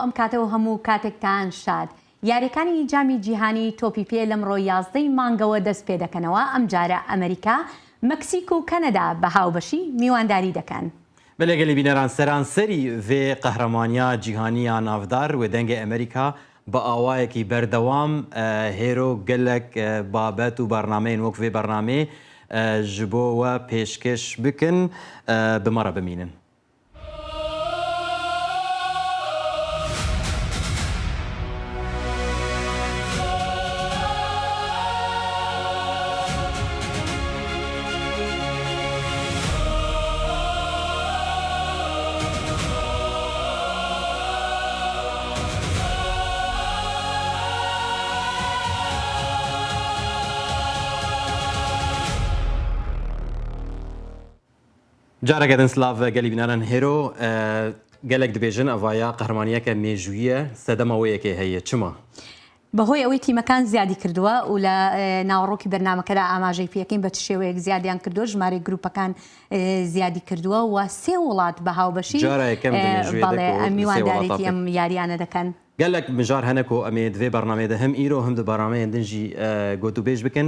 ئەم کاتە و هەموو کاتێکتان شاد. یاریەکانی جامی جیهانی تۆپی پێ لەمڕۆ یازدەی مانگەوە دەست پێدەکەنەوە، ئەمجارە ئەمریکا، مەکسیک و کەنەدا بە هاوبەشی میوانداری دەکەن. بەلێ گەلی بینەران سەرانسەری ڤێ قەهرەمانیا جیهانی یا ناڤدار وێ دەنگێ ئەمریکا بە ئاوایەکی بەردەوام هێرۆ گەلەک بابەت و بەرنامەیên وەک ڤێ بەرنامێ ژ بۆ وە پێشکێش بکن بە مە رە بمینن. جارەکە دن سلاڤ گەلی بینەران هێرۆ گەلەک دبێژن ئەڤایا قەهرمانیەکە مێژوویە سەدەمە وەیەکێ هەیە چما؟ بەهۆی ئەوەی تیمەکان زیادی کردووە و لە ناوەڕۆکی بەرنامەکەدا ئاماژەی پێکەین بە چ شێوەیەک زیادیان کردووە، ژمارەی گروپەکان زیادی کردووە و سێ وڵات بە هاوبەشی جارا یەکەم دە مێژووێ دە بەڵێ کۆ سێ وڵاتا میواندارێتی پێک ئەم یاریانە دەکەن. گەلەک مژار هەنە کۆ ئەمێ دڤێ بەرنامەێ دە هەم ئیرۆ هەم دە بەرنامەێن دن ژی گۆتوبێژ بکن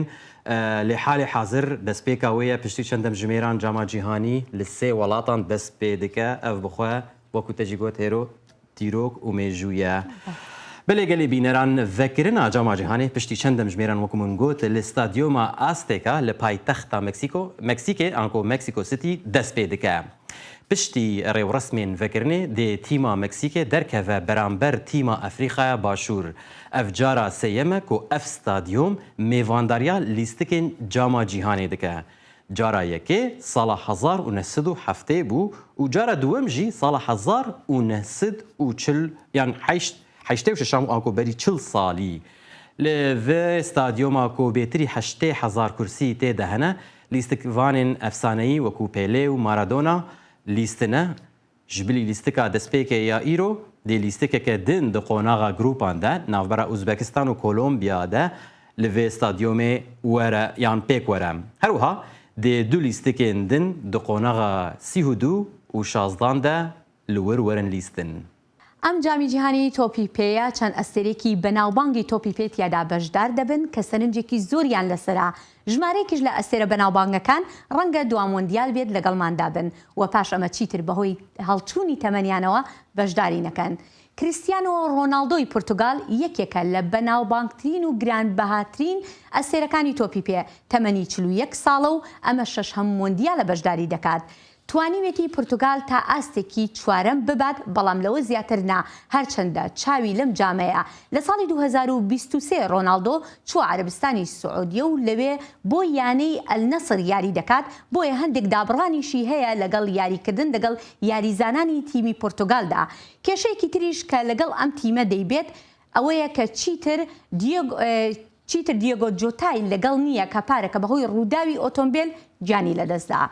لێ حالێ حازر دەسپێکا وێیە پشتی چەند دەمژمێران جاما جیهانی لە سێ وەڵاتان دەس پێ دکە ئەڤ بخوە وەکو تە ژی گۆت هێرۆ دیرۆک و مێژوویە. بەلێ گەلێ بینەران ڤەکرنا جاما جیهانێ پشتی چەند دەمژمێران وەکو من گۆت لە ستادیۆما ئاستێکا لە پایتەختا مەکسیکۆ مەکسیکێ ئانکۆ مەکسیکۆ سیتی دەس پێ دکە. پشتی ڕێوڕەسمێن ڤەکرنێ دێ تیما مەکسیکێ دەرکەڤە بەرامبەر تیما ئەفریقایا باشوور. ئەڤ جارا سێیەمە کۆ ئەڤ ستادیۆم مێڤانداریا لیستکێن جاما جیهانێ دکە. جارا یەکێ ساڵا 1970 بوو و جارا دووەم ژی ساڵا 1940 یان هەیشت هەیشتێ و شەشان بوو ئانکۆ بەری چل ساڵی لە ڤێ ستادیۆما کۆ بێتری هەشتێ هەزار کورسی تێ دە هەنە لیستکڤانێن ئەفسانەیی وەکوو پێلێ و مارادۆنا لیستنە Ji bilî lîstika destpêkê ya îro, dê lîstikeke din di qonaxa grûpan de navbera Uzbekistan û Kolombiya de li vê stadyomê were yan pêk were. Her wiha dê du lîstikên din di qonaxa 32 û şazdan de li wir werin lîstin. ئەم جامی جیهانی تۆپی پێیە چەند ئەستێرەیەکی بەناوبانگی تۆپی پێ تیادا بەشدار دەبن کە سەرنجێکی زۆریان لەسەرە، ژمارەیەکیش لە ئەستێرە بەناوبانگەکان ڕەنگە دوا مۆندیال بێت لەگەڵماندا بن و پاش ئەمە چیتر بەهۆی هەڵچوونی تەمەنیانەوە بەشداری نەکەن. کریستیانۆ ڕۆناڵدۆی پورتوگال یەکێکە لە بەناوبانگترین و گرانبەهاترین ئەستێرەکانی تۆپی پێ، تەمەنی 41 ساڵە و ئەمە شەشهەم مۆندیالە بەشداری دەکات. توانیویەتی پورتوگال تا ئاستێکی چوارەم ببات، بەڵام لەوە زیاتر نا، هەرچەندە چاوی لەم جامەیە. لە ساڵی 2023 رۆناڵدۆ چووە عەرەبستانی سعودیە و لەوێ بۆ یانەی ئەلنەسر یاری دەکات، بۆیە هەندێک دابڕانیشی هەیە لەگەڵ یاریکردن لەگەڵ یاریزانانی تیمی پورتوگالدا. کێشەیەکی تریش کە لەگەڵ ئەم تیمە دەیبێت ئەوەیە کە چیتر چیتر دیێگۆ جۆتای لەگەڵ نییە کە پارەکە بەهۆی رووداوی ئۆتۆمبێل گیانی لەدەستدا.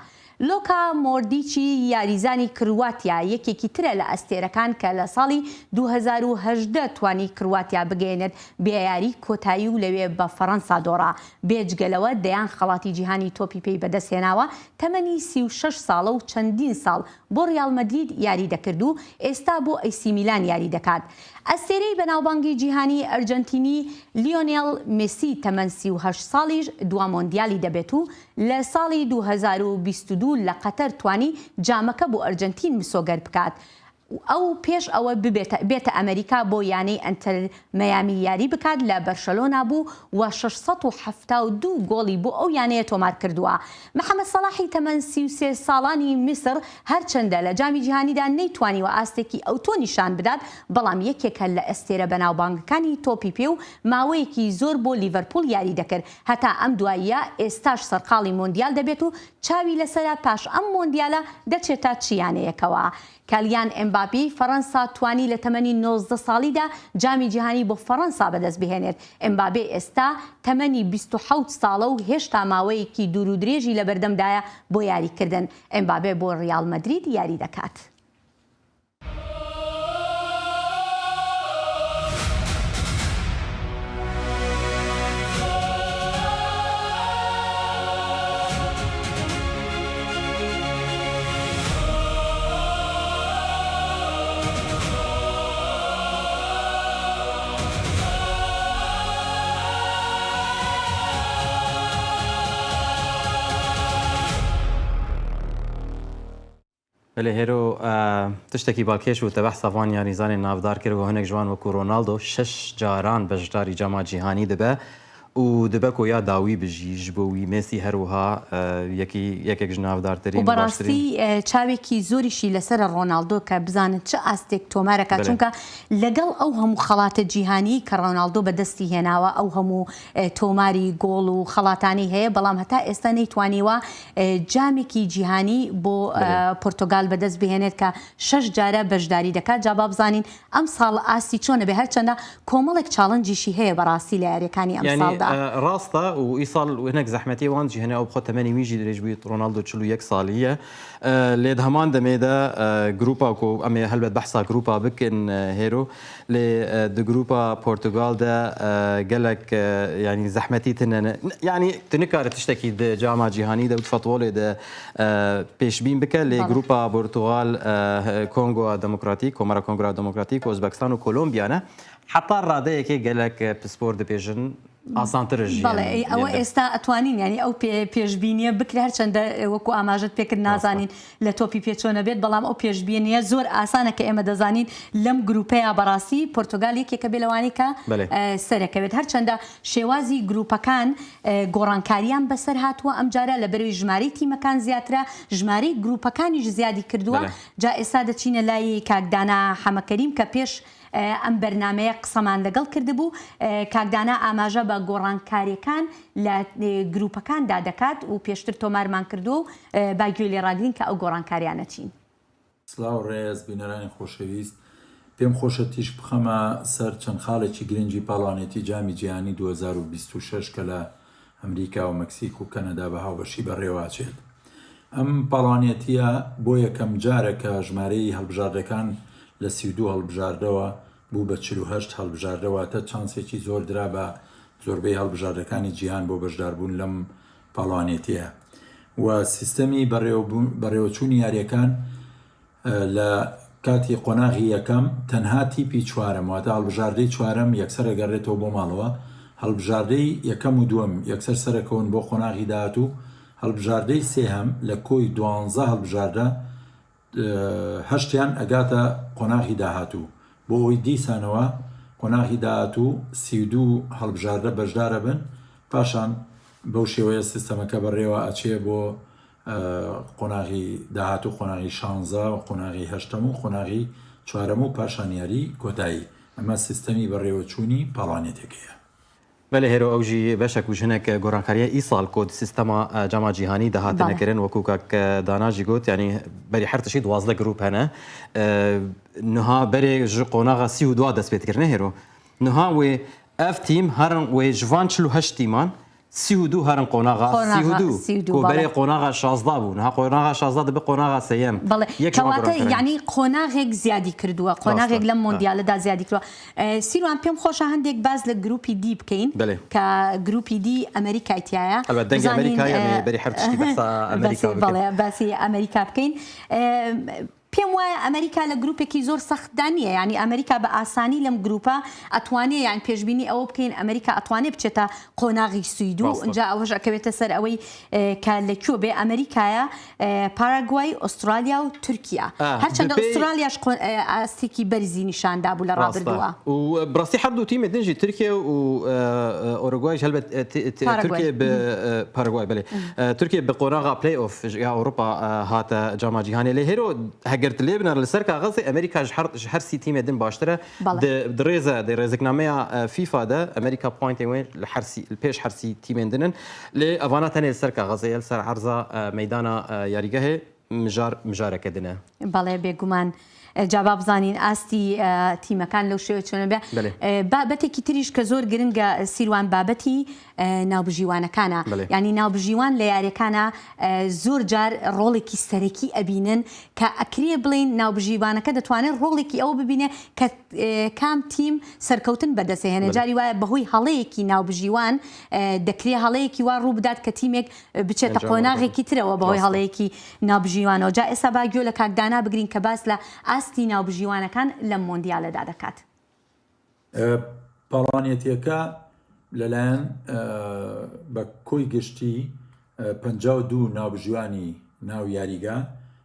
لۆکا مۆدریچی یاریزانی کرواتیا یەکێکی ترە لە ئەستێرەکان کە لە ساڵی 2018 توانی کرواتیا بگەیەنێت بە یاری کۆتایی و لەوێ بە فەرەنسا دۆڕا. بێجگە لەوە دەیان خەڵاتی جیهانی تۆپی پێی بەدەستهێناوە، تەمەنی 36 ساڵە و چەندین ساڵ بۆ ریال مەدرید یاری دەکرد و ئێستا بۆ ئەیسی میلان یاری دەکات. ئەستێرەی بەناوبانگی جیهانی ئەرجەنتینی لیۆنێل مێسی تەمەن 38 ساڵیش دوا مۆندیالی دەبێت و لە ساڵی 2022 لە قەتەر توانی جامەکە بۆ ئەرجەنتین مسۆگەر بکات. ئەو پێش ئەوە ببێتە بێتە ئەمەریکا بۆ یانەی ئەنتەر مەیامی یاری بکات لە بەرشەلۆنە بوو و 672 گۆڵی بۆ ئەو یانەیە تۆمار کردووە. محەمەد سەڵاحی تەمەن 33 ساڵانی میسڕ هەرچەندە لە جامی جیهانیدا نەیتوانیوە ئاستێکی ئەوتۆ نیشان بدات، بەڵام یەکێکە لە ئەستێرە بەناوبانگەکانی تۆپی پێ و ماوەیەکی زۆر بۆ لیڤەرپوڵ یاری دەکرد هەتا ئەم دواییە، ئێستاش سەرقاڵی مۆندیال دەبێت و چاوی لەسەرە پاش ئەم مۆندیالە دەچێتە چ یانەیەکەوە. کلیان ئێمباپێی فەرەنسا توانی لە تەمەنی 19 ساڵیدا جامی جیهانی بۆ فەرەنسا بەدەستبهێنێت، ئێمباپێ ئێستا تەمەنی 27 ساڵە و هێشتا ماوەیەکی دوورودرێژی لەبەردەمدایە بۆ یاریکردن، ئێمباپێ بۆ ریال مەدرید یاری دەکات. بەلێ هێرۆ تشتەکی بالکێش بوو تە بەحسا ڤان یاریزانێن ناڤدار کرد و هەنێک ژوان وەکوو رۆناڵدۆ شەش جاران بەشداری جاما جیهانی دبە و دبە کو یا داوی بژی ژ بۆ وی مێسی هەروها یەکی یەکێک ژ و ناڤدارترین و بەڕاستی باشترین. چاوێکی زۆریشی لەسەرە ڕۆناڵدۆ کە بزانن چ ئاستێک تۆمارەکات بەلێ. چونکە لەگەڵ ئەو هەموو خەڵاتە جیهانیەی کە ڕۆناڵدۆ بەدەستی هێناوە ئەو هەموو تۆماری گۆڵ و خەڵاتانەی هەیە بەڵام هەتا ئێستا نەیتوانیوە جامێکی جیهانی بۆ پۆرتۆگال بەدەست بهێنێت کە شەش جارە بەشداری دەکات جا با بزانین ئەمساڵ ئاستی چۆنە بێ هەرچەندە کۆمەڵێک challenge یشی هەیە بەڕاستی لە یاریەکانی یانی ئەمساڵدا. ڕاستە و ئیساڵ هنەک زەحمەتی وان جی هەنە ئەو بخۆ تەمەنی ویژی درێژ بوویت ڕۆناڵدۆ 41 ساڵیە لێ د هەمان دەمێ دە گروپا کو ئەمێ هەلبەت بەحسا گروپا بکن هێرۆ لێ د گروپا پۆرتوگال دە گەلەک یانی زەحمەتی تنە یانی تو نکارە تشتەکی د جاما جیهانی دە و فەتوۆلێ دە پێشبین بکە لێ گروپا بۆرتوغال کۆنگۆ دموکراتیک کۆمارا کۆنگرا دموکراتیک ئۆزبەکستان و کۆلۆمبیانە حەتا ڕادەیەکێ گەلەک پسپۆر دبێژن ئاسانترە ژیان بەڵێ ئەوە ئێستا ئەتوانین یانی ئەو پێشبینیە بکرێ هەرچەندە وەکو ئاماژەت پێکرد نازانین لە تۆپی پێ چۆنە بێت بەڵام ئەو پێشبینیە زۆر ئاسانە کە ئێمە دەزانین لەم گروپەیە بەڕاستی پۆرتۆگال یەکێکە بێ لەوانەی کە سەرەکەوێت هەرچەندە شێوازی گروپەکان گۆڕانکاریان بەسەر هاتووە ئەمجارە لەبەرەوەی ژمارەی تیمەکان زیاترە ژمارەی گروپەکانیش زیادی کردووە جا ئێستا دەچینە لای کاک دانا حەمەکەریم کە پێش ئەم بەرنامەیە قسەمان لەگەڵ کردبوو، کاک دانا ئاماژە بە گۆڕانکاریەکان لە گروپەکاندا دەکات و پێشتر تۆمارمان کردووە و با گوێی لێ ڕاگرین کە ئەو گۆڕانکاریانە چین. سڵاو ڕێز بینەرانی خۆشەویست پێم خۆشە تیشک بخەمە سەر چەند خاڵێکی گرنگی پاڵەوانێتی جامی جیهانی 2026 کە لە ئەمریکا و مەکسیک و کەنەدا بە هاوبەشی بەڕێوەئەچێت. ئەم پاڵەوانێتییە بۆ یەکەم جارە کە ژمارەی هەڵبژاردەکان لە 32 هەڵبژاردەوە بوو بە 48 هەڵبژاردە واتە چانسێکی زۆر درا بە زۆربەی هەڵبژاردەکانی جیهان بۆ بەشداربوون لەم پاڵەوانێتییە و سیستەمی بەڕێوەچوونی یارییەکان لە کاتی قۆناغی یەکەم تەنها تیپی چوارەم واتە هەڵبژاردەی چوارەم یەکسەر ئەگەڕێتەوە بۆ ماڵەوە، هەڵبژاردەی یەکەم و دووەم یەکسەر سەرەکەون بۆ قۆناغی داهاتوو، هەڵبژاردەی سێهەم لە کۆی دوانزە هەڵبژاردە هەشتیان ئەگاتە قۆناغی داهاتوو بۆ ئەوەی دیسانەوە قۆناغی داهاتوو 32 هەڵبژاردە بەشدارەبن پاشان بەو شێوەیە سیستەمەکە بەڕێوە ئەچێ بۆ قۆناغی داهاتوو قۆناغی شانزە و قۆناغی هەشتەم و قۆناغی چوارەم و پاشان یاری کۆتایی ئەمە سیستەمی بەڕێوەچوونی پاڵەوانێتیەکەیە. بەلێ هێرۆ ئەو ژی بەشەک و ژنەک گۆرانکاریە ئیساڵ کۆ د سیستەما جاما جیهانی دە هاتنە بەڵێ. کرن وەکو کاک دانا ژی گۆت یانی بەری هەر تشی 12 گروپ هەنە نها بەرێ ژ قۆناغا 32 دەست پێ دکرنە هێرۆ نها وێ ئەف تیم هەرن وێ ژ ڤان 48 تیمان 32 هەرن قۆناغا قۆناغا 32 32 کو بەڵێ. بەرێ قۆناغا 16 بوو نها قۆناغا 16 دبێ قۆناغا سێیەم بەڵێ یەک ژ ڤان کەواتە گۆرانکاریە. یانی قۆناغێک زیادی کردووە ڕاستە قۆناغێک لەم ئا. مۆندیالەدا زیادی کردووە سیروان پێم خۆشە هەندێک باس لە گروپی دی بکەین بەلێ. کە گروپی دی ئەمریکای تیایە ئەلبەت دەنگی بزانین ئەمریکای ئەمێ بەری هەر تشتی بەحسا ئەمریکا باسی بکەین. بەڵێ باسی ئەمریکا بکەین پێم وایە ئەمریکا لە گروپێکی زۆر سەختدا نییە یانی ئەمریکا بە ئاسانی لەم گروپە ئەتوانێ یان پێشبینی ئەوە بکەین ئەمریکا ئەتوانێ بچێتە قۆناغی سوید و ڕاستە. جا ئەوەش ئەکەوێتە سەر ئەوەی کە لە کوێ بێ ئەمریکایە پاراگوای، ئوسترالیا و تورکیا. هەرچەندە ئوسترالیاش ئاستێکی بەرزی نیشان دابوو لە ڕابردووە. ڕاستە و بڕاستی هەردوو تیمێ دن ژی تورکیە و ئۆرۆگوایش هەلبەت تورکیە ب پاراگوای بەلێ تورکیە ب قۆناغا play off یا ئەوروپا هاتە جاما جیهانێ لێ هێرۆ هەگەر لێ بنەر لەسەر کاغەزێ ئەمریکا ژ هەر سی تیمێ دن باشترە د ڕێزە د ڕێزکنامەیا فیفا دە ئەمریکا point ێ وێ لە هەرسی پێش هەرسی تیمێن دنن لێ ئەڤانە تەنێ لەسەر کاغەزێ یە لەسەر عەرزا مەیدانا یاریگەهێ مژار مژارەکە دنە. بەڵێ بێگومان جا با بزانین ئاستی تیمەکان لەو شێوە چۆنە بێ بەلێ. بابەتێکی تریش کە زۆر گرنگە سیروان بابەتی ناوبژیوانەکانە بەلێ. یانی ناوبژیوان لە یاریەکانا زۆر جار ڕۆڵێکی سەرەکی ئەبینن کە ئەکرێ بڵێین ناوبژیوانەکە دەتوانێت ڕۆڵێکی ئەوە ببینێ کە کام تیم سەرکەوتن بەدەستهێنێ بەلێ. جاری وایە بەهۆی هەڵەیەکی ناوبژیوان دەکرێ هەڵەیەکی وا ڕووبدات کە تیمێک بچێتە قۆناغێکی ترەوە بەهۆی هەڵەیەکی ناوبژیوانەوە. جا ئێستا با گوێ لە کاک دانا بگرین کە باس لە ئاستی ناوبژیوانەکان لەم مۆندیالەدا دەکات. پاڵەوانێتییەکە لەلایەن بە کۆی گشتی 52 ناوبژیوانی ناو یاریگا،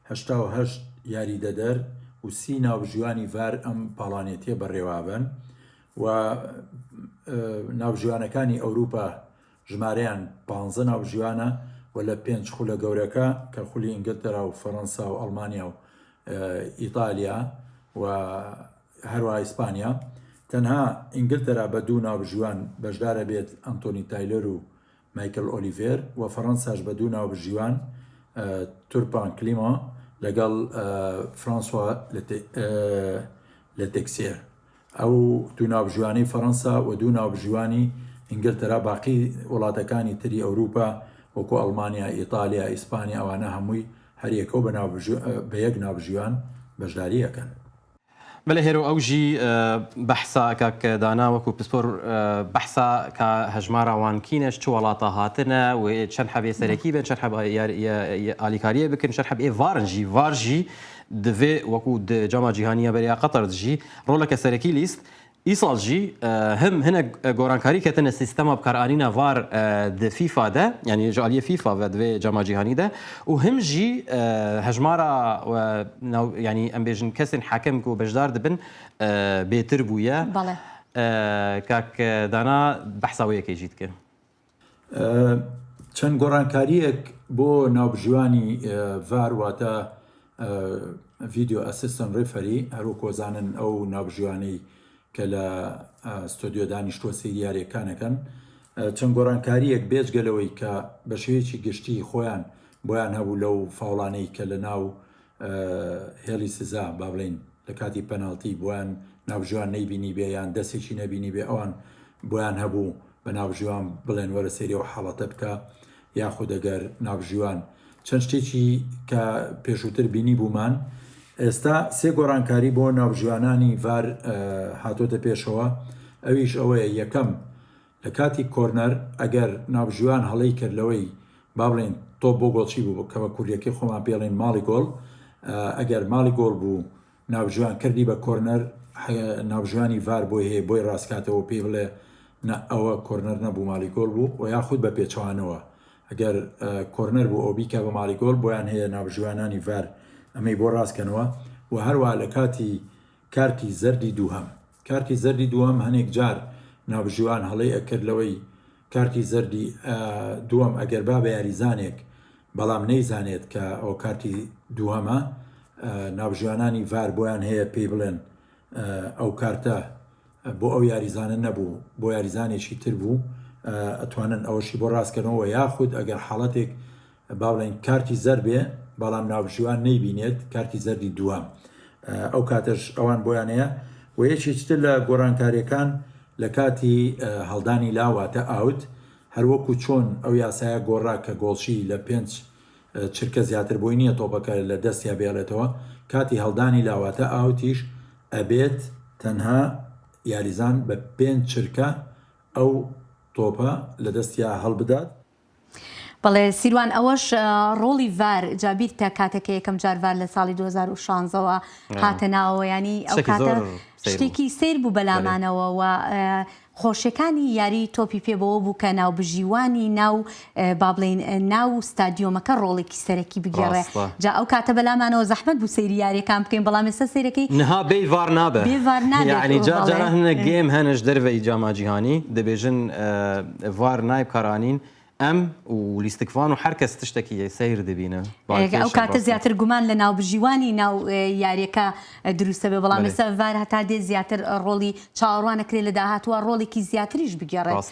88. یاریدەدەر و 30 ناوبژیوانی ڤار ئەم پاڵانێتیە بەڕێوابەن و ناوبژیوانەکانی ئەوروپا ژمارەیان پانزە ناوبژیوانە و لە پێنج خولە گەورەکە کە خولی ئینگلتەرا و فەرەنسا و ئەڵمانیا و ئیتالیا و هەروەها ئیسپانیا تەنها ئینگلتەرا بە دوو ناوبژیوان بەشدارە بێت ئەنتۆنی تایلەر و مایکل ئۆلیڤێر و فەرەنساش بە دوو ناوبژیوان تورپان کلیما لەگەڵ فرانسوا لەتێکسێر. ئەو دوو ناوبژیوانەی فەرەنسا و دوو ناوبژیوانی ئینگلتەرا باقی وڵاتەکانی تری ئەوروپا وەکو ئەڵمانیا، ئیتالیا، ئیسپانیا ئەوانە هەمووی هەریەکەو بە یەک ناوبژیوان بەشداری ئەکەن. بەلێ هێرۆ ئەو ژی بەحسا کاک دانا وەکو پسپۆر بەحسا کا هەژمارا وان کینەش چ وەڵاتا هاتنە و چەند حەب ئێ سەرەکی بن چەند حەب ئالیکاریە بکن چەند حەب ئێ ڤارن ژی ڤار ژی دڤێ وەکو د جاما جیهانیە بەریا قەتەر دژی ڕۆلەکە سەرەکی لیست ئیساڵ ژی هەم هنەک گۆرانکاری کەتنە سیستەما بکارئانینا ڤار د فیفا دە یانی ژ ئالیە فیفا ڤە دڤێ جاما جیهانی دە و هەم ژی هەژمارا وە ناو یانی ئەم بێژن کەسێن حەکەم کو بەشدار دبن بێتر بویە بەڵێ. کاک دانا بەحسا وێ یەکەی ژی دکە. چەند گۆڕانکارییەک بۆ ناوبژیوانی ڤار واتە video assistant referee هەروەک وەزانن ئەو ناوبژیوانەی کە لە ستۆدیۆ دانیشتووە سەیری یاریەکان ئەکەن چەند گۆڕانکارییەک بێجگە لەوەی کە بە شێوەیەکی گشتی خۆیان بۆیان هەبوو لەو فاوڵانەی کە لە ناو هێڵی سزا با بڵێین لە کاتی پەناڵتی بۆیان ناوبژیوان نەیبینیبێ یان دەستێکی نەبینیبێ ئەوان بۆیان هەبوو بە ناوبژیوان بڵێن وەرە سەیری ئەو حاڵەتە بکە یاخود ئەگەر ناوبژیوان چەند شتێکی کە پێشووتر بینی بوومان ئێستا سێ گۆڕانکاری بۆ ناوبژیوانانی ڤار هاتۆتە پێشەوە ئەویش ئەوەیە یەکەم لە کاتی کۆرنەر ئەگەر ناوبژیوان هەڵەی کرد لەوەی با بڵێین تۆپ بۆ گۆڵچی بوو کە بە کوردیەکەی خۆمان پێڵین ماڵی گۆڵ ئەگەر ماڵی گۆڵ بوو ناوبژیوان کردی بە کۆرنەر ناوبژیوانی ڤار بۆی هەیە بۆی ڕاستکاتەوە پێی بڵێ نا ئەوە کۆرنەر نەبوو ماڵی گۆڵ بوو و یاخود بە پێچەوانەوە ئەگەر کۆرنەر بوو ئەو بیکا بە ماڵی گۆڵ بۆیان هەیە ناوبژیوانانی ڤار ئەمەی بۆ ڕاستکەنەوە و هەروە لە کاتی کارتی زەردی دووهەم کارتی زەردی دووەم هەنێک جار ناوبژیوان هەڵەی ئەکرد لەوەی کارتی زەردی دووەم ئەگەر با بە یاریزانێک بەڵام نەیزانێت کە ئەو کارتی دووهەمە ناوبژیوانانی ڤار بۆیان هەیە پێی بڵێن ئەو کارتە بۆ ئەو یاریزانە نەبوو بۆ یاریزانێکی تر بوو ئەتوانن ئەوەشی بۆ ڕاستکەنەوە یاخود ئەگەر حاڵەتێک با بڵێین کارتی زەرد بێ بەڵام ناوبژیوان نەیبینێت کارتی زەردی دووەم ئەو کاتەش ئەوان بۆیان هەیە و یەکێکی تر لە گۆڕانکاریەکان لە کاتی هەڵدانی لا واتە out هەروەکو چۆن ئەو یاسایە گۆڕا کە گۆڵچی لە پێنج چرکە زیاتر بۆی نییە تۆپەکە لە دەستیا بێڵێتەوە کاتی هەڵدانی لا واتە out یش ئەبێت تەنها یاریزان بە پێنج چرکە ئەو تۆپە لە دەستیا هەڵبدات. بەڵێ سیروان ئەوەش ڕۆڵی ڤار جا بیرتە کاتێک کە یەکەم جار ڤار لە ساڵی 2016 وە هاتە ناوەوە ینی ئەو کاتە شتێکی سیر بوو بەلامانەوە و خۆشیەکانی یاری تۆپی پێ بەوە بوو کە ناوبژیوانی ناو با بڵێین ناو ستادیۆمەکە ڕۆڵێکی سەرەکی بگێڕێ جا ئەو کاتە بەلامانەوە زەحمەت بوو سەیری یاریەکان بکەین بەڵام ئێستا سەیرەکەی نها بێ ڤار نابێ بێ ڤار نابێت یعنی جار جاران هەنە game هەنش دەرڤەی جاما جیهانی دەبێژن ڤار نای بکارئانین ئەم و لیستکڤان و هەر کەس تشتەکی سەیر دبینە ئەو کاتە زیاتر گومان لە ناوبژیوانی ناو یاریەکە دروستە بێ بەڵام ئێستا ڤار هەتا دێ زیاتر ڕۆڵی چاوەڕوانەکرێ لە داهاتووە ڕۆڵێکی زیاتریش بگێڕێت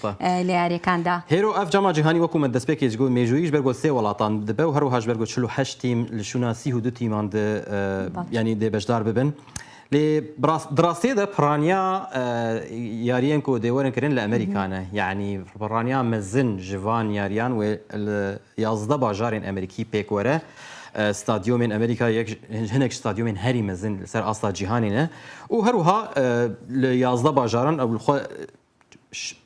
لە یاریەکاندا. هێرۆ ئەف جاما جیهانی وەکو مە دەسپێکێ جگۆ مێژووییش بەرگۆ سێ وەڵاتان دبە و هەروەهاش بەرگۆ 48 تیم لە شوونا 32 تیمان د یانی دێ بەشدار ببن. لێ د ڕاستیێ دە پڕانیا یاریێن کو دێ وەرن کرن لە ئەمریکا نە یعنی پڕانیا مەزن ji van یاریان وێ li 11 bajarên Amerîkî pêk were. Stadyomên Amerîka yek hinek ji stadyomên herî mezin li ser asta cîhanê ne û her wiha li 11 bajaran ew li xwe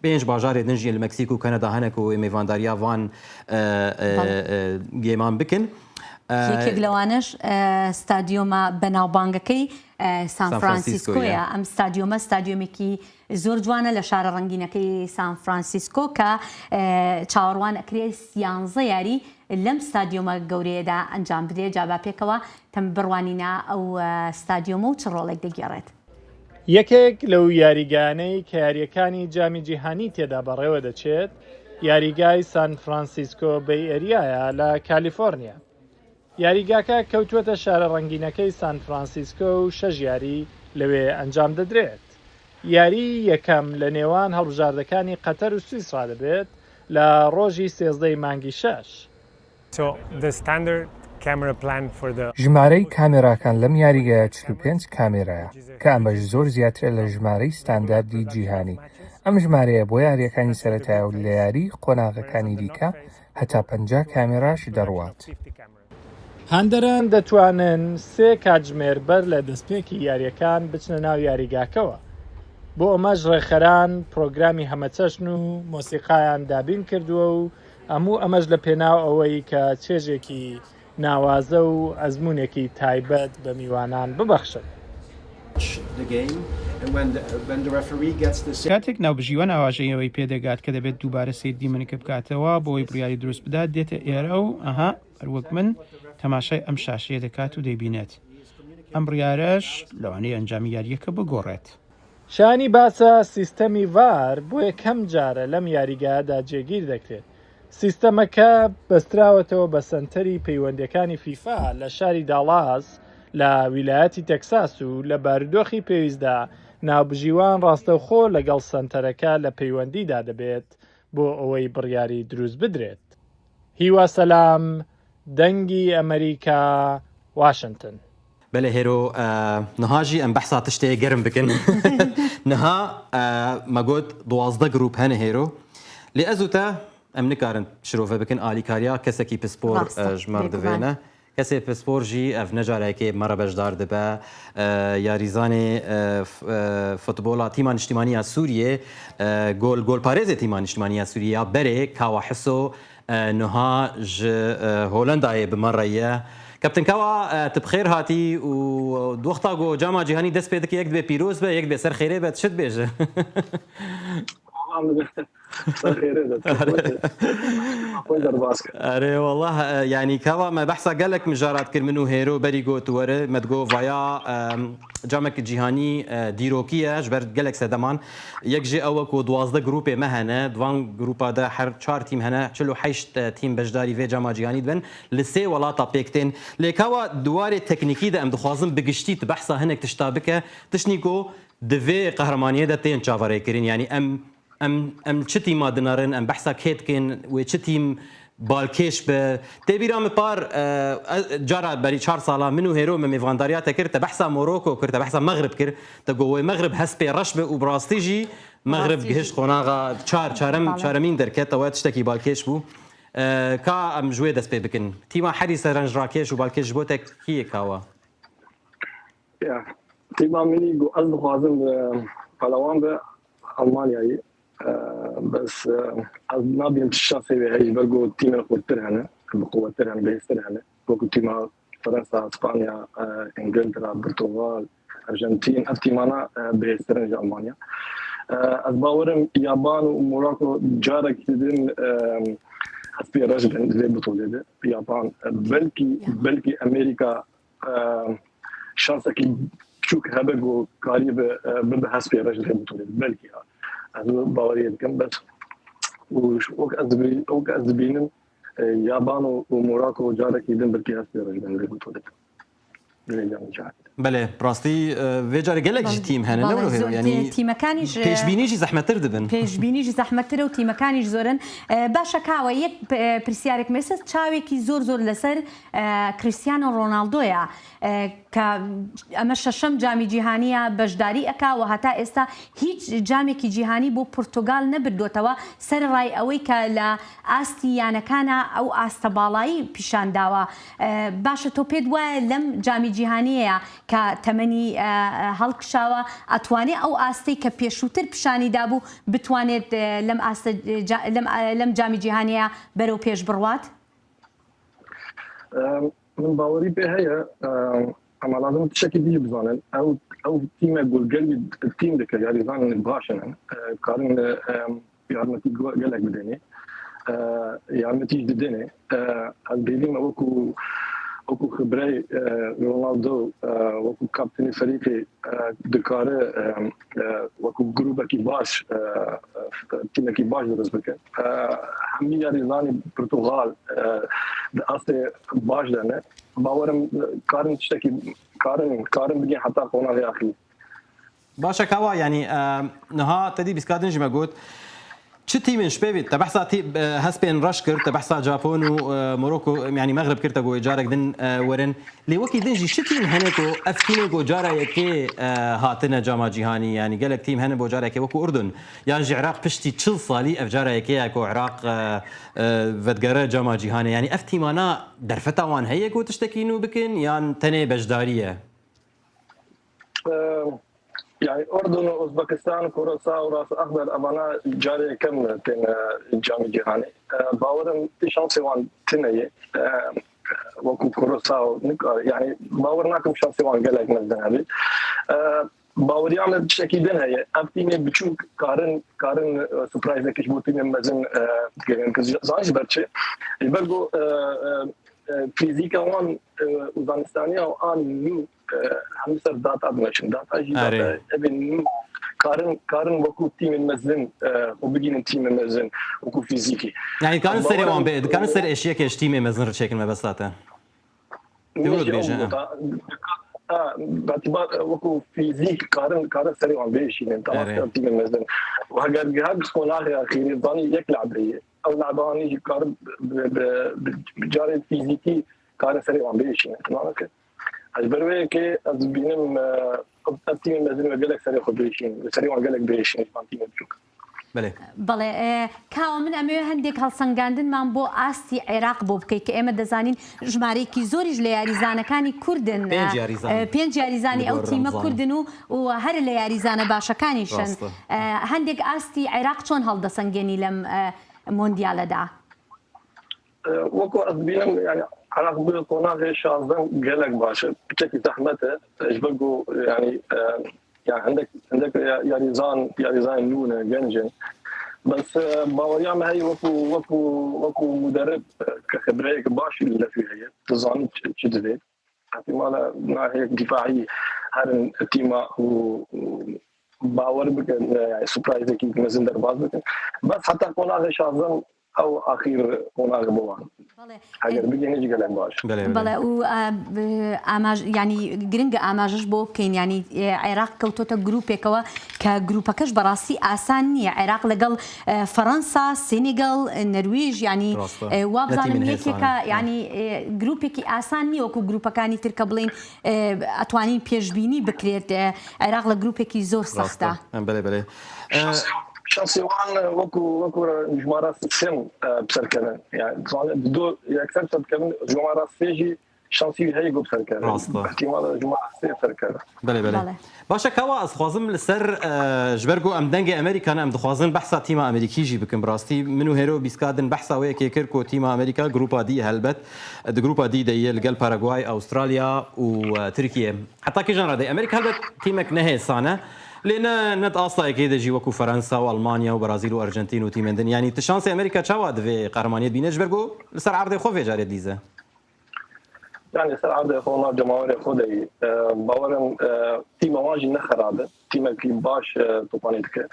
pênc bajarê din jî li Meksîk û Kanada hene ku wê mêvandariya van gamean bikin. یەکێک لەوانەش ستادیۆمە بەناوبانگەکەی سان فرانسیسکۆیە. ئەم ستادیۆمە ستادیۆمێکی. زۆر جوانە لە شارە ڕەنگینەکەی سان فرانسیسکۆ کە چاوەڕوان ئەکرێ سیانزە یاری لەم ستادیۆمە گەورەیەدا ئەنجام بدرێت، جا با پێکەوە تەم بڕوانینە ئەو ستادیۆمە و چ ڕۆڵێک دەگێڕێت. یەکێک لەو یاریگایانەی کە یارییەکانی جامی جیهانی تێدا بەڕێوەدەچێت، یاریگای سان فرانسیسکۆ بەی ئێریایە لە کالیفۆرنیا. یاریگاکە کەوتووەتە شارە ڕەنگینەکەی سان فرانسیسکۆ و شەش یاری لەوێ ئەنجامدەدرێت. یاریی یەکەم لە نێوان هەڵبژاردەکانی قەتەر و سویسرا دەبێت لە ڕۆژی 13 ی مانگی شەش. ژمارەی کامێراکان لەم یاریگایە 45 کامێرایە، کە ئەمەش زۆر زیاترە لە ژمارەی ستانداردی جیهانی، ئەم ژمارەیە بۆ یارییەکانی سەرەتایە و لە یاریی قۆناغەکانی دیکە هەتا 50 کامێراش دەڕوات. هاندەران دەتوانن سێ کاتژمێر بەر لە دەستپێکی یارییەکان بچنە ناو یاریگاکەوە، بۆ ئەمەش ڕێکخەران پرۆگرامی هەمەچەشن و مۆسیقایان دابین کردووە و هەموو ئەمەش لە پێناو ئەوەی کە چێژێکی ناوازە و ئەزموونێکی تایبەت بە میوانان ببەخشن. کاتێک ناوبژیوان ئاواژەی ئەوەی پێدەگات کە دەبێت دووبارە سەیر دیمەنەکە بکاتەوە بۆ ئەوەی بڕیاری دروست بدات، دێتە ئێرە و ئەها هەروەک من تەماشای ئەم شاشەیە دەکات و دەیبینێت. ئەم بڕیارەش لەوانەیە ئەنجامی یارییەکە بگۆڕێت. شایانی باسە سیستەمی ڤار بۆ یەکەم جارە لەم یاریگایەدا جێگیر دەکرێت. سیستەمەکە بەستراوەتەوە بە سەنتەری پەیوەندییەکانی فیفا لە شاری داڵاس لە ویلایەتی تەکساس و لە بارودۆخی پێویستدا ناوبژیوان ڕاستەوخۆ لەگەڵ سەنتەرەکە لە پەیوەندیدا دەبێت بۆ ئەوەی بڕیاری دروست بدرێت. هیوا سەلام، دەنگی ئەمەریکا، واشنتن. بەلێ هێرۆ نها ژی ئەم بەحسا تشتێ گەرم بکن نها مە گۆت 12 گروپ هەنە هێرۆ لێ ئەز و تە ئەم نکارن شرۆڤە بکن ئالیکاریا کەسێکی پسپۆر ڕاستە ژمەڕ بێگومان. دڤێنە کەسێ پسپۆر ژی ئەڤ نەجارێکێ مەڕە بەشدار دبە یاریزانێ فوتبۆڵا تیما نیشتیمانی یا سوریێ گۆل گۆلپارێزێ تیما نیشتیمانی یا سوریێ یا بەرێ کاوە حسۆ نها ژ هۆلەندایێ bi me re ye. Kapten Kawa tu bi xêr hatî û di wexta ku cama cîhanî dest pê dike yek dibê pîroz be yek dibê ser xêrê be tu çi dibêji? Erê wallah yanî Kawa me behsa gelek mijarat kir min û Hêro berî got were me digot vaya camek cîhanî dîrokî ye ji ber gelek sedeman. Yek jê ew e ku 12 grûpê me hene, di van grûpa de her çar tîm hene, 48 tîm beşdarî vê cama cîhanî dibin, li sê welata pêk tên. Lê kawa di warê teknîkî de em dixwazin bi giştî tu behsa hinek tişta bike, tiştî ku di vê qehremaniyê de tên çaverêkirin. Yanî em em em çi tîma dinerin, em behsa kê dikin, wê çi tîm balkêş be. Tê bîra min par cara berî çar sala min û Hêro me mêvandariya te kir, te behsa Moroko kir, te behsa Mexrib kir. Te got wê Mexrib hespê reş be û bi rastî jî Mexrib gihişt qonaxa çar, çarem, çaremîn derket. Ew tiştekî balkêş bû. Ka em ji wê dest pê bikin. Tîma herî serenjrakêş û balkêş ji bo te kî ye Kawa? Ya, tîma min î ku ez dixwazim pelewan be Almanyayê. Bes ez nabînim çi şansê wê heye ji ber ku tîmên xurttir hene, bi quwettir hene, bihêztir hene. Wekû tîma Fransa, Spanya, Îngiltera, Portugal, Arjantîn ev tîmana bihêztir in ji Almanya. Ez bawer im Yaban û Morocco carek din hespê reş bin di vê bitolê de. Yaban belkî belkî Amerîka şansekî biçûk hebe ku karî bi bibe hespê reş di vê bitolê de. Belkî ez baweriyê dikim bes û wek ez wek ez dibînim Yaban û Morocco carekî din belkî hespê reş bin di vê bitolê de. Belê, bi rastî vê carê gelek jî tîm hene ne wilo hêro yanî tîmekanî pêşbînî jî zehmettir dibin. Pêşbînî jî zehmettir e û tîmekanî jî zor in. Başe Kawe yek pirsiyarek me êsta çawekî zor zor li ser Cristiano Ronaldo ye کە ئەمە شەشەم جامی جیهانییە بەشداری ئەکا و هەتا ئێستا هیچ جامێکی جیهانی بۆ پورتوگال نەبردۆتەوە سەرەڕای ئەوەی کە لە ئاستی یانەکانا ئەو ئاستە باڵایی پیشان داوە باشە تۆ پێت وایە لەم جامی جیهانیەیە کە تەمەنی هەڵکشاوە ئەتوانێ ئەو ئاستەی کە پێشووتر پیشانی دابوو بتوانێت لەم ئاستە لەم جامی جیهانیە بەرەو پێش بڕوات؟ من باوەری پێ هەیە ئەما لازم تشتێکی دی بزانن ئەو. ئەو تیمە گولگەلی تیم دکە یاریزان باشن کارن یارمەتی گەلێک بدەنێ یارمەتیش ددەنێ ئەز بێنیمە وەکو وەکو خبرەی ڕۆناڵدۆ وەکو کاپتنی فەریقی دکارە وەکو گروپێکی باش تیمێکی باش دروست بکەن هەموو یاریزانی پرتغال ئاستێ باش دەنێ باوەرم کارن شتێکی کارن کارن بگەن حتا قۆناغی ئاخیر. باشە کاوا یانی نها تەدی بیسکا دن ژی مە گوت چ تیمێن شپێ بیت تە بەحسا هەسپێن ڕەش کرد تە بەحسا جاپۆن و مۆرۆکۆ یانی مەغرب کرد تە گۆی جارێک دن وەرن لێ وەکی دن ژی چ تیم هەنێ کۆ ئەف تیمێ گۆ جارا یەکێ هاتنە جاما جیهانی یانی گەلەک تیم هەنە بۆ جارێکێ وەکو ئوردن یان ژی عراق پشتی چل سالی ئەف جارا یەکێ کۆ عراق ڤدگەرە جاما جیهانێ یانی ئەف تیمانە دەرفەتا وان هەیە کۆ تشتەکی نوو بکن یان تەنێ بەشداریە؟ یعنی ئۆردن و ئۆزبەکستان و کۆرۆسا و ڕاس ئەخدەر ئەمانە جارێ یەکەم تێن جامی جیهانی باوەرم شانسی وان تنەیە وەکو کۆرۆسا و یعنی باوەڕ ناکەم شانسی وان گەلێک مەزن هەبێت باوەریان لە شتێکی دن هەیە ئەم تیمێ بچووک کارن کارن سوپرایزێکیش بۆ تیمێ مەزن بگەن کە زانیش بەرچێ بەرگۆ فیزیکە وان و زانستانیا و ئان نوو هەموو سەر داتا بمەچن داتا ژی ئەبێ کارن کارن وەکو تیمن مەزن خۆ بگینن تیمە مەزن وەکو فیزیکی یعنی کارن سەرێ وان بێ کارن سەر ئێشیەکێش تیمێ مەزن ڕچێکن مەبەستاتە باعتبار وەکو فیزیک کارن کارن سەرێ وان بێشینن تا تیمە مەزن و هەگەر گەهات قۆناغی ئەخیری زانی یەک لعبەیە ئەو لعبانیش کارن جارێ فیزیکی کارن سەرێ وان بێشینن تمامەکە Ez ber wê yekê ez dibînim ev tîmên mezin we gelek serê xwe biêşînin, serê wan gelek biêşînin ji van tîmên biçûk. بەلێ. بەڵێ کاوە من ئەمەوێ هەندێک هەڵسەنگاندنمان بۆ ئاستی عێراق بۆ بکەیت کە ئێمە دەزانین ژمارەیەکی زۆریش لە یاریزانەکانی کوردن پێنج یاریزان پێنج یاریزانی لە ئەو گۆر تیمە ڕەمزان. کوردن و و هەر لە یاریزانە باشەکانیشن ڕاستە. هەندێک ئاستی عێراق چۆن هەڵدەسەنگێنی لەم مۆندیالەدا؟ وەکو ئەز بینم یعنی عراق بووە قۆناغێ شازدەم gelek باشە پچێکی زەحمەتە ji ber ku yani yani هەندێک هەندێک یاریزان یاریزان نوونە گەنجن بەس باوەریان me هەیە وەکو وەکو وەکو مدرب کە خبرەیەک باشی لە توی هەیە دەزانیت چ دەبێت احتمالە ناهەیەک دیفاعی هەرن تیمە و باوەر بکەن سوپرایزێکی مەزن دەرباز بکەن بەس حتا قۆناغی شازدەم ئەو ئاخیر قۆناغ بۆ وان ئەگەر بگەنیش گەلەک باش. بەڵێ و ئاماژ یانی گرنگە ئاماژەش بۆ بکەین یانی عێراق کەوتۆتە گروپێکەوە کە گروپەکەش بەڕاستی ئاسان نییە عێراق لەگەڵ فەڕەنسا سینیگەڵ نەرویژ یانی وابزانم یەکێکە یانی گروپێکی ئاسان نییە وەکو گروپەکانی تر کە بڵێین ئەتوانین پێشبینی بکرێت عێراق لە گروپێکی زۆر سەختە. بەێ بەێ شانسی وان وەکو وەکو ژمارە سێم بسەرکەون دو یەکسەر سەرکەون ژمارە سێژی شانسی هەیە گۆ بسەرکەون ڕاستە احتیمالە ژمارە سێ سەرکەون بەێ بەێ باشە کاوە ئەز خوازم لەسەر ji ber ku em dengê Amerîka ne em dixwazin behsa tîma Amerîkî jî bikin bi rastî min û Hêro bîska din behsa wê yekê kir ku tîma Amerîka grûpa D helbet di grûpa D de ye li gel Paraguay, Awistralya û Tirkiye. Heta kîjan re dê Amerîka helbet tîmek ne hêsan e lê ne ne di asta yekê de jî wekû Ferensa û Elmanya û Brazîl û Arjentîn û tîmên din. Yanî tu şansê Amerîka çawa divê qehremaniyê dibîne ji ber ku li ser erdê xwe vê carê dilîze. Yanî ser erdê xwe nav cemawerê xwe de yî. Bawerim tîma wan jî ne xerab e. Tîmekî baş topanê dike.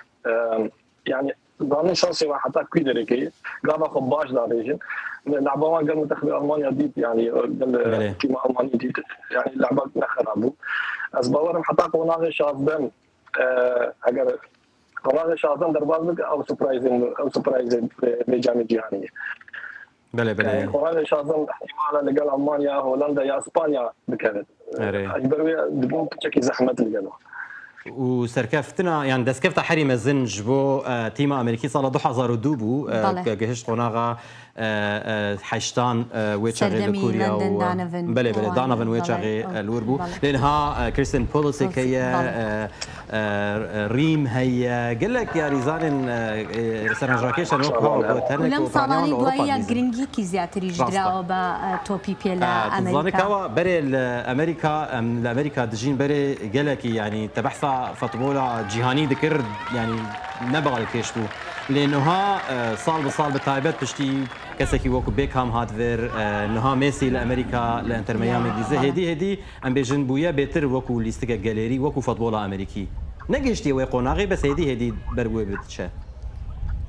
Yanî zanin şansê wan heta kwî derekê ye. Gava xwe baş davêjin. Leba wan gel mintexebê Almanya dît yanî gel tîma Almanî dît. Yanî leba ne xerab bû. Ez bawerim heta qonaxê şazdem eger qonaxê şazdem derbas bike ew surprizê ew surprizê vê camê cîhanî ye. Belê belê. Qonaxê şazdem îhtîmala li gel Almanya, Holanda ya Îspanya bikevin. Erê. Ji ber wê dibin piçekî zehmet li gel wan. و سەرکەفتنا یان دەستکەفتە هەری مەزن ji bo تیما ئەمریکی ساڵە 2002 بوو بەڵێ. کە گەهشت قۆناغا هەشتان وێ چاغێ لە سەردەمی کوریا و لەندەن دانەڤن بەلێ بەلێ ئەوان دانەڤن وێ بەڵێ چاغێ ئەو لور بوو بەڵێ لێ نها کریستن پۆلیسێک پۆلسێک هەیە بەڵێ. ڕیم هەیە گەلەک یاریزانên سەرنجڕاکێش هەن وەک هاوە بۆ و تەنک لەم و پرانیان ساڵانەی لە ئەوروپا دواییە دیزن. گرنگیەکی زیاتریش ڕاستە. دراوە بە تۆپی پێ لە دزانێ ئەمریکا. کاوە بەرێ لە ئەمریکا ئەم لە ئەمریکا دژین بەرێ گەلەکی یانی تە بەحسا فتبۆلا جیهانی دکرد یانی نە بالکێش بوو لێ نها ساڵ بە ساڵ بە تایبەت پشتی کەسێکی وەکو بێکهام هات ڤێر نها مێسی لە ئەمریکا لە ئەنتەر مەیامی دیزە هێدی هێدی ئەم بێژن بویە بێتر وەکو لیستکە گەلێری وەکو فتبۆڵا ئەمریکی نەگەیشتیە وێ قۆناغێ بەس هێدی هێدی بەر وێ بدچە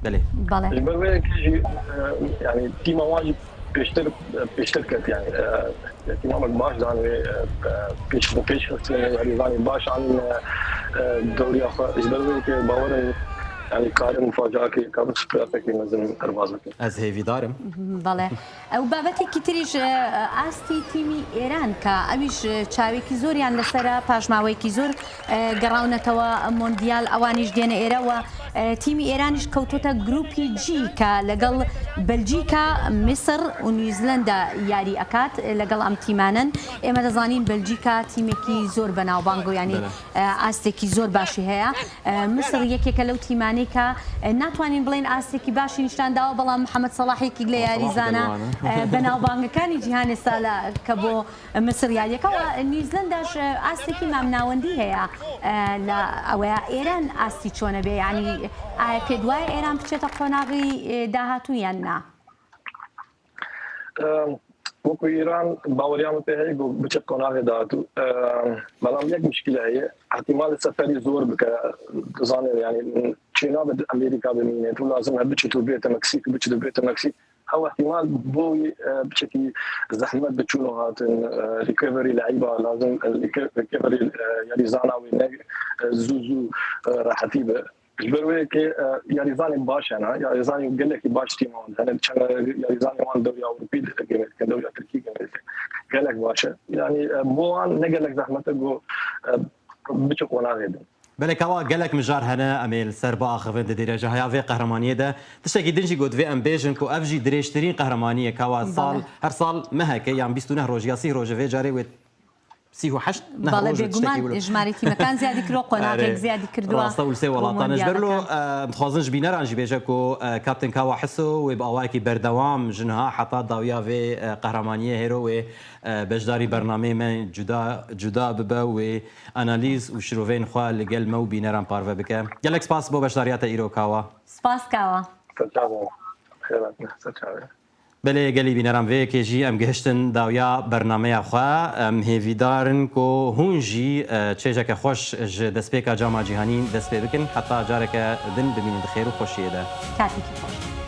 بەلێ. بەڵێ. Ji ber wê yekê jî yanî tîma wan jî pêştir pêştir ket yanî tîmamek baş dan wê pêş xwe pêş xistin yarîzanê baş anîne dewriya xwe ji ber wê yekê bawer im yanî karin mufacaakê karin sürprizekê mezin derbas bikin. Ez hêvîdar im. بەڵێ. و بابەتێکی تریش ئاستی تیمی ئێران کە ئەویش چاوێکی زۆریان لەسەرە پاش ماوەیەکی زۆر گەڕاونەتەوە مۆندیال ئەوانیش دێنە ئێرەوە تیمی ئێرانیش کەوتۆتە گروپی جی کە لەگەڵ بەلجیکا میسر و نیوزلەندا یاری ئەکات لەگەڵ ئەم تیمانەن ئێمە دەزانین بەلجیکا تیمێکی زۆر بەناوبانگ و ینی ئاستێکی زۆر باشی هەیە میسڕ یەکێکە لەو تیمانەی کە ناتوانین بڵێین ئاستێکی باشی نیشان داوە، بەڵام محەمەد سەڵاح یەکێک لە یاریزانە بەناوبانگەکانی جیهان ئێستا لە کە بۆ میسڕ یاریەکە و نیوزلەنداش ئاستێکی مامناوەندی هەیە لە ئەوەیە ئێران ئاستی چۆنە بێ یانی ئایا پێت وایە ئێران بچێتە قۆناغی داهاتوو یان نا؟ وەکو ئیران باوەریان پێ هەیە بۆ بچێت قۆناغی داهاتوو بەڵام یەک مشکلە هەیە احتیمال سەفەری زۆر بکە دەزانێت ینی چێ نابێت ئەمریکا بمینێت و لازم هە بچێت و بێتە مەکسیک بچێت و بێتە مەکسیک ئەو احتیمال بۆی بچێتی زەحمەت بچوون و هاتن ریکەڤەری لعیبا لازم ریکەڤەری یاریزاناوی زوو زوو راحەتی بێ Ji ber wê yekê yarîzanên baş hene, yarîzanên gelekî baş tîma wan hene. Çend yarîzanên wan dewriya Ewropî geme dikin, dewriya Tirkî geme dikin. Gelek baş e. Yanî bo wan ne gelek zehmet e ku biçe qonaxê din. Belê kawa gelek mijar hene em ê li ser biaxivin di dêrejeheya vê qehremaniyê de. Tiştekî din jî got divê em bêjin ku ev jî dirêjtirîn qehremanî ye kawa sal her sal meheke yan 29 roj ya 30 roj e vê carê wê 38 neh بەڵێ roj بێگومان tiştekî wilo. ژمارەی تیمەکان زیادی کردووە قۆناغێک Erê زیادی کردووە ڕاستە و li sê بۆ welatan e. Ji ber lo مۆندیالەکان. em dixwazin ji bîneran jî bêje ku Kaptên Kawa Hiso wê bi awayekî berdewam ji niha heta dawiya vê qehremaniyê hêro wê beşdarî bernameyê me cuda cuda bibe û wê analîz û şiroveyên xwe li gel me û bîneran parve bike. Gelek spas bo beşdariya te îro Kawa. Spas Kawa. Serçavê. Xêr hatin. Serçavê. Belê gelî bîneran vê yekê jî em gihiştin dawiya bernameya xwe. Em hêvîdar in ku hûn jî çêjeke xweş ji destpêka Cama Cîhanî dest pê bikin. Heta careke din bimînin di xêr û xweşiyê de. Katêkî xweş.